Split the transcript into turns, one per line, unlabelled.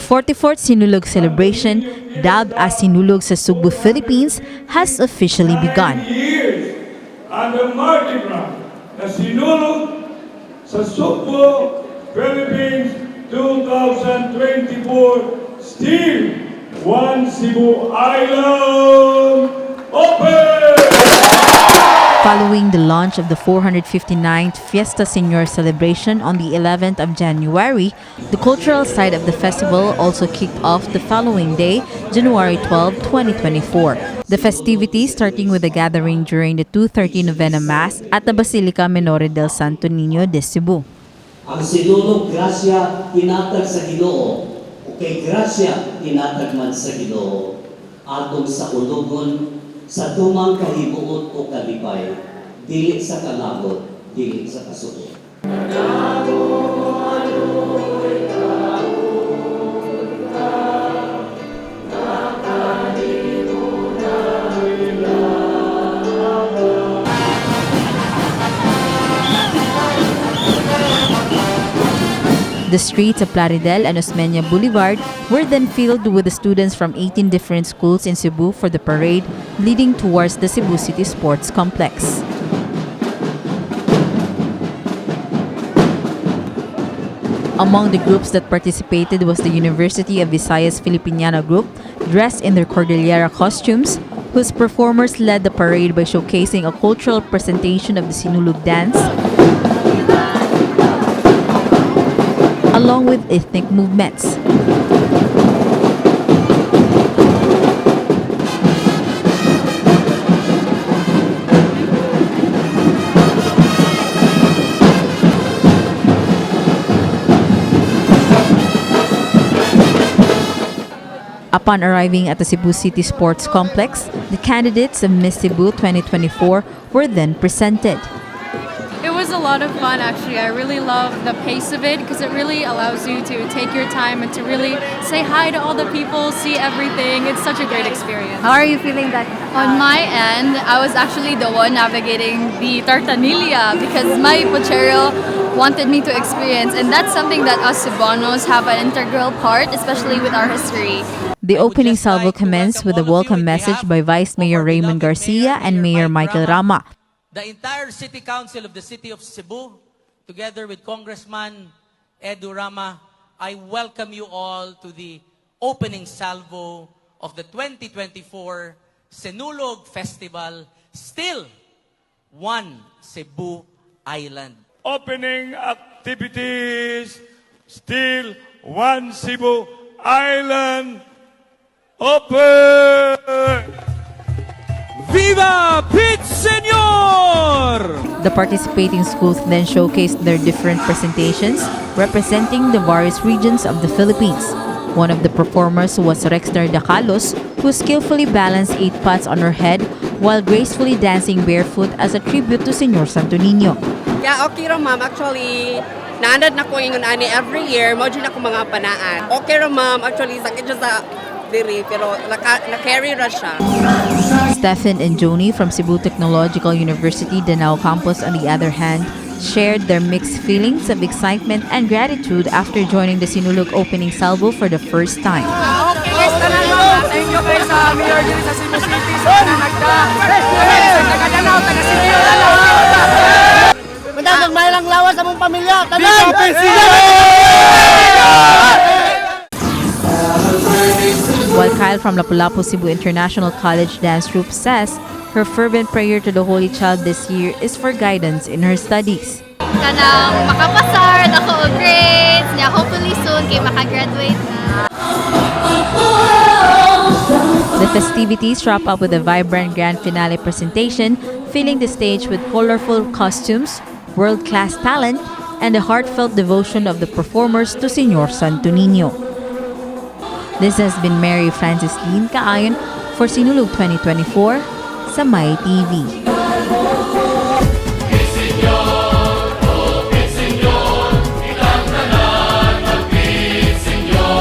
44th Sinulog celebration, dubbed as Sinulog sa Sugbo, Philippines, has officially begun.
Years and the Mardi Gras na Sinulog sa Sugbo, Philippines 2024, still One Cebu Island open!
Following the launch of the 459th Fiesta Señor celebration on the 11th of January, the cultural side of the festival also kicked off the following day, January 12, 2024. The festivities starting with a gathering during the 2:30 Novena Mass at the Basilica Minore del Santo Niño de Cebu.
Ang Sinulog, grasya hinatag sa Ginoo, o kay grasya hinatag man sa Ginoo atong saulugon sa tumang kahibuot o kalipay, dili sa kalagot, dili sa kasuko.
The streets of Plaridel and Osmeña Boulevard were then filled with the students from 18 different schools in Cebu for the parade leading towards the Cebu City Sports Complex. Among the groups that participated was the University of Visayas Filipiniana group, dressed in their Cordillera costumes, whose performers led the parade by showcasing a cultural presentation of the Sinulog dance, along with ethnic movements. Upon arriving at the Cebu City Sports Complex, the candidates of Miss Cebu 2024 were then presented.
It was a lot of fun, actually. I really love the pace of it because it really allows you to take your time and to really say hi to all the people, see everything. It's such a great experience.
How are you feeling that?
On my end, I was actually the one navigating the Tartanilla because my pochero wanted me to experience, and that's something that us Cebuanos have an integral part, especially with our history.
The
I would
opening
just
salvo
like to
commenced
welcome
with a
all of you
welcome
in
message
behalf
by Vice
of
Mayor
our
Raymond
beloved
Garcia
Mayor,
and
Mayor
Mayor
Mike
Michael
Rama,
Rama.
the entire City Council of the City of Cebu, together with Congressman Edu Rama, I welcome you all to the opening salvo of the 2024 Sinulog Festival, still One Cebu Island.
Opening activities, still One Cebu Island open!
Viva Pit Senor!
The participating schools then showcased their different presentations representing the various regions of the Philippines. One of the performers was Rexner Dacalos, who skillfully balanced eight pots on her head while gracefully dancing barefoot as a tribute to Señor Santo Niño.
Yeah, okay ra, ma'am. Actually, naanad na ko ingon ani every year, mao jud ako mga panaan. Okay ra, ma'am. Actually, sakit siya sa diri pero na-carry ra siya.
Stephen and Joni from Cebu Technological University Danao Campus, on the other hand, shared their mixed feelings of excitement and gratitude after joining the Sinulog opening salvo for the first time.
Okay guys, tanan, ma'am. Thank you guys sa Mayor diri sa Cebu City sa nagda. Taga Danao, taga Cebu, Danao.
Matagag may lang lawas sa mong pamilya. Tanan!
While Kyle from Lapu-Lapu Cebu International College Dance Troupe says her fervent prayer to the Holy Child this year is for guidance in her studies.
Kanang makapasar, ako og grades, niya hopefully soon kay makagraduate na.
The festivities wrap up with a vibrant grand finale presentation, filling the stage with colorful costumes, world-class talent, and the heartfelt devotion of the performers to Señor Santo Niño. This has been Mary Francis Lynn Kaayon for Sinulog 2024 sa My TV.